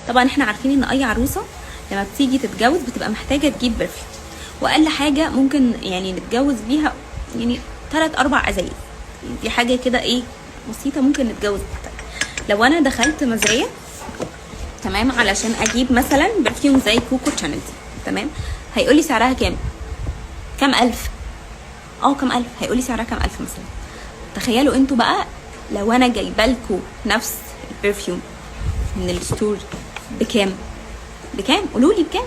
طبعا احنا عارفين ان اي عروسه لما بتيجي تتجوز بتبقى محتاجه تجيب perfume، واقل حاجة ممكن يعني نتجوز بيها يعني 3 4 ازايز، دي حاجة كده ايه بسيطة ممكن نتجوز بيها. لو انا دخلت مزايا، تمام، علشان اجيب مثلا perfume زي كوكو شانيل دي، تمام، هيقولي سعرها كام؟ كام الف؟ كام الف؟ هيقولي سعرها كام الف مثلا. تخيلوا انتوا بقى لو انا جايبه لكم نفس ال perfume من ال store بكام؟ بكام؟ قولوا لي بكام؟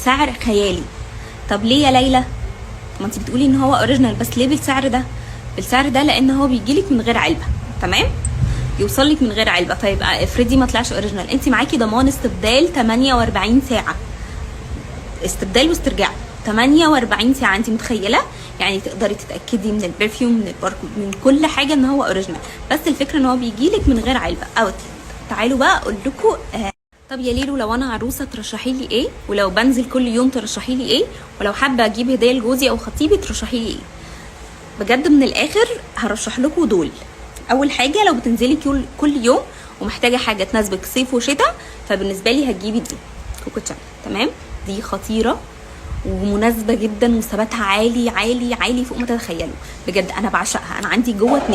سعر خيالي. طب ليه يا ليلى؟ ما انت بتقولي ان هو original، بس ليه بالسعر ده؟ بالسعر ده لان هو بيجيلك من غير علبة، تمام، يوصل لك من غير علبة. طيب افرضي ما طلعش original، انت معاكي ضمان استبدال 48 ساعة، استبدال واسترجاع 48 ساعة، انت متخيله؟ يعني تقدري تتاكدي من ال perfume، من الباركود، من كل حاجة ان هو original، بس الفكرة ان هو بيجيلك من غير علبة out. تعالوا بقى اقول لكم طب يا ليلو لو انا عروسه ترشحي لي ايه؟ ولو بنزل كل يوم ترشحي لي ايه؟ ولو حابة اجيب هديه لجوزي او خطيبي ترشحي لي ايه؟ بجد من الاخر هرشح لكم دول. اول حاجة لو بتنزلي كل يوم ومحتاجة حاجة تناسبك صيف وشتاء، فبالنسبه لي هتجيبي دي كوكو شانيل، تمام، دي خطيرة ومناسبة جدا وثباتها عالي عالي عالي فوق ما تتخيلوا، بجد انا بعشقها. انا عندي جوه 2،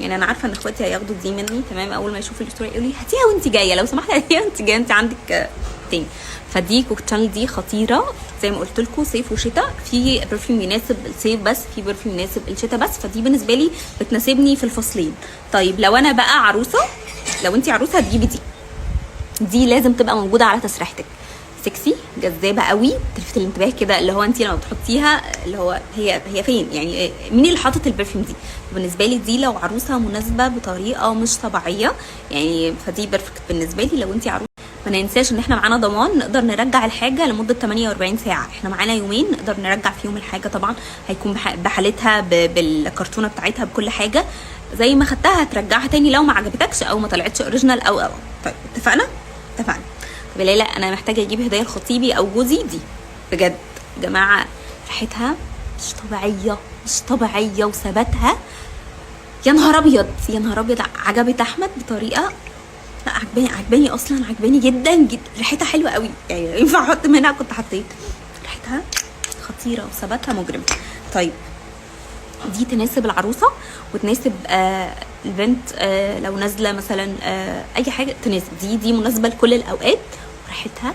يعني انا عارفه ان اخواتي هياخدوا دي مني، تمام، اول ما يشوفوا ال story يقولوا لي هاتيها وانت جاية لو سمحتي، هاتيها وانت جاية، انت عندك تاني. فدي كوكو شانيل دي خطيرة زي ما قلت لكم، صيف وشتاء، في perfume يناسب الصيف بس، في perfume يناسب الشتاء بس، فدي بالنسبة لي بتناسبني في الفصلين. طيب لو انا بقى عروسه، لو انت عروسه هتجيبي دي، دي لازم تبقى موجودة على تسريحتك، سكسي جذابة قوي، تلفت الانتباه كده، اللي هو انت لما بتحطيها اللي هو هي فين يعني، مين اللي حاطط ال perfume دي؟ بالنسبة لي دي لو عروسه مناسبة بطريقة مش طبيعية يعني، فدي perfect بالنسبة لي لو انت عروسه. ما ننساش ان احنا معانا ضمان، نقدر نرجع الحاجة لمدة 48 ساعة، احنا معانا يومين نقدر نرجع فيهم الحاجة، طبعا هيكون بحالتها، بالكرتونه بتاعتها، بكل حاجة زي ما خدتها هترجعها تاني لو ما عجبتكش او ما طلعتش original او او. طيب اتفقنا؟ اتفقنا. طب يا ليلى انا محتاجه اجيب هديه لخطيبي او جوزي، دي بجد يا جماعة ريحتها مش طبيعية، مش طبيعية، وثباتها يا نهار ابيض يا نهار ابيض، عجبت احمد بطريقة، لا عجباني، عجباني اصلا، عجباني جدا جدا، ريحتها حلوة قوي، يعني ينفع احط منها، كنت حطيت، ريحتها خطيرة وثباتها مجرم. طيب دي تناسب العروسة وتناسب البنت لو نازله مثلا اي حاجة تناسب، دي مناسبة لكل الاوقات، وريحتها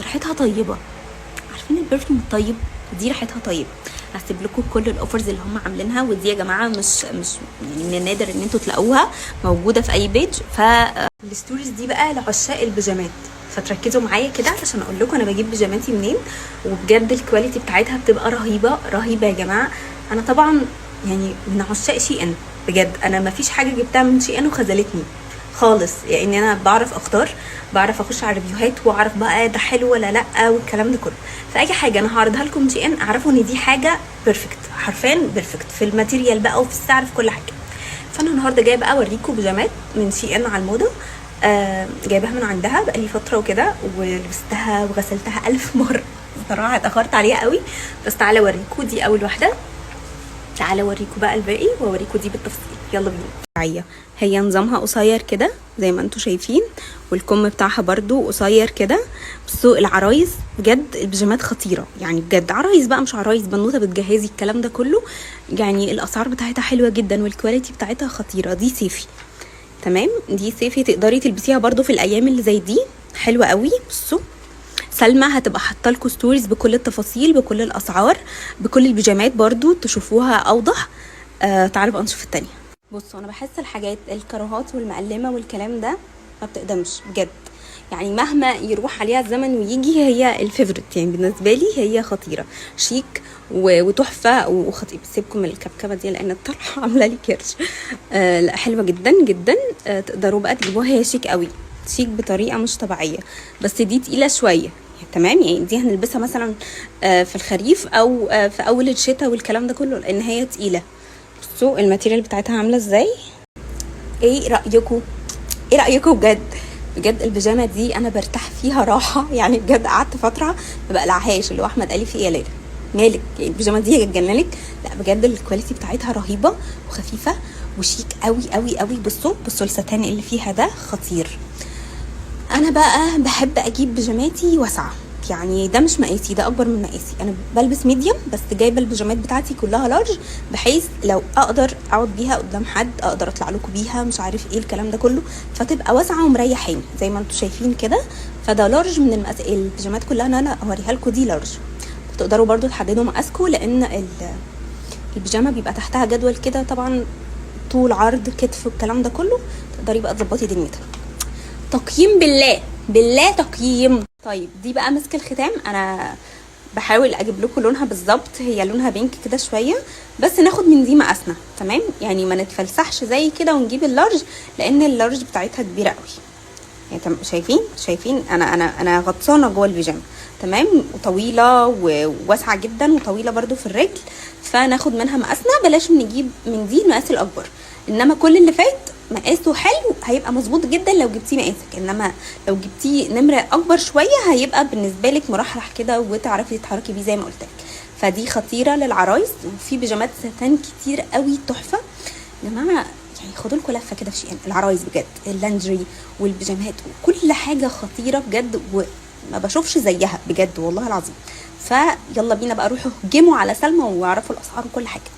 ريحتها طيبة، عارفين ال perfume الطيب؟ دي ريحتها طيب. هسيب لكم كل ال offers اللي هم عاملينها، ودي يا جماعة مش يعني من النادر ان انتوا تلاقوها موجودة في اي page. ف ال stories دي بقى لعشاق البيجامات، فتركزوا معايا كده عشان اقول لكم انا بجيب بيجاماتي منين، وبجد ال quality بتاعتها بتبقى رهيبة رهيبة يا جماعة. انا طبعا يعني من عشاق شي ان، بجد انا ما فيش حاجة جبتها من شي ان وخذلتني خالص، يعني انا بعرف اختار، بعرف اخش على review هات واعرف بقى ده حلو ولا لا والكلام ده كله. فاي حاجة انا هعرضها لكم من شي ان اعرفوا ان دي حاجة perfect، حرفيا perfect في ال material بقى وفي السعر في كل حاجة. فانا النهارده جاية بقى اوريكم بيجامات من شي ان على الموضة، جايباها من عندها بقالي فترة وكده، ولبستها وغسلتها 1000 مرة بصراحة، اتاخرت عليها قوي، بس تعالى اوريكم. دي اول واحدة، تعالى اوريكم بقى الباقي واوريكم دي بالتفصيل، يلا بينا. هي نظامها قصير كده زي ما انتم شايفين، والكم بتاعها برضو قصير كده. بصوا العرايس بجد البيجامات خطيرة، يعني بجد عرايس بقى مش عرايس، بنوته بتجهزي الكلام ده كله، يعني الاسعار بتاعتها حلوة جدا وال quality بتاعتها خطيرة. دي صيفي، تمام، دي صيفي تقدري تلبسيها برضو في الايام اللي زي دي، حلوة قوي. بصوا سلمى هتبقى حاطه لكم stories بكل التفاصيل، بكل الاسعار، بكل البيجامات برضو تشوفوها اوضح. تعالوا بقى نشوف التانية. بصوا انا بحس الحاجات الكراهات والمقلمه والكلام ده ما بتقدمش بجد، يعني مهما يروح عليها الزمن ويجي هي ال favorite، يعني بالنسبة لي هي خطيرة، شيك وتحفه وخطير. سيبكم من الكبكبه دي لان الطرحة عامله لي كرش. لا حلوة جدا جدا، تقدروا بقى تجيبوها، هي شيك قوي، شيك بطريقة مش طبيعية، بس دي تقيلة شوية، تمام، يعني دي هنلبسها مثلا في الخريف او في اول الشتاء والكلام ده كله، لان هي تقيلة. بصوا ال material بتاعتها عامله ازاي. ايه رايكم؟ ايه رايكم؟ بجد بجد البيجامه دي انا برتاح فيها راحة، يعني بجد قعدت فترة ما بقلعهاش، اللي هو احمد قال لي في ايه يا ليلى مالك، يعني البيجامه دي هتجننك؟ لا بجد ال quality بتاعتها رهيبة وخفيفة وشيك قوي قوي قوي. بصوا بصوا الستان اللي فيها ده خطير. انا بقى بحب اجيب بيجاماتي واسعة، يعني ده مش مقاسي، ده اكبر من مقاسي. انا بلبس medium بس جايبه البيجامات بتاعتي كلها large، بحيث لو اقدر اقعد بيها قدام حد، اقدر اطلع لكم بيها، مش عارف ايه الكلام ده كله، فتبقى واسعة ومريحاني زي ما انتم شايفين كده. فده large من المقاس، البيجامات كلها اللي انا اوريها لكم دي large. تقدروا برضو تحددوا مقاسكم، لان البيجامه بيبقى تحتها جدول كده طبعا، طول عرض كتف والكلام ده كله، تقدري بقى تظبطي دنيتك. تقييم بالله بالله تقييم. طيب دي بقى مسك الختام، انا بحاول اجيب لكم لونها بالظبط، هي لونها pink كده شوية، بس ناخد من دي مقاسنا تمام، يعني ما نتفلسحش زي كده ونجيب ال large، لان ال large بتاعتها كبيرة قوي. يعني شايفين شايفين انا غطسانه جوه البيجامه تمام، وطويلة وواسعه جدا، وطويلة برده في الرجل، فناخد منها مقاسنا، بلاش نجيب من دي المقاس الاكبر. انما كل اللي فات مقاسه حلو، هيبقى مظبوط جدا لو جبتيه مقاسك، انما لو جبتيه نمره اكبر شوية هيبقى بالنسبة لك مرحرح كده وتعرفي تتحركي بيه زي ما قلت لك. فدي خطيرة للعرايس. وفي بيجامات ستان كتير قوي تحفة يا جماعة، يعني خدوا لكم لفه كده في شيئين العرايس بجد، اللانجري والبيجامات وكل حاجة خطيرة بجد، وما بشوفش زيها بجد والله العظيم. فيلا بينا بقى روحوا هجموا على سلمى واعرفوا الاسعار وكل حاجة.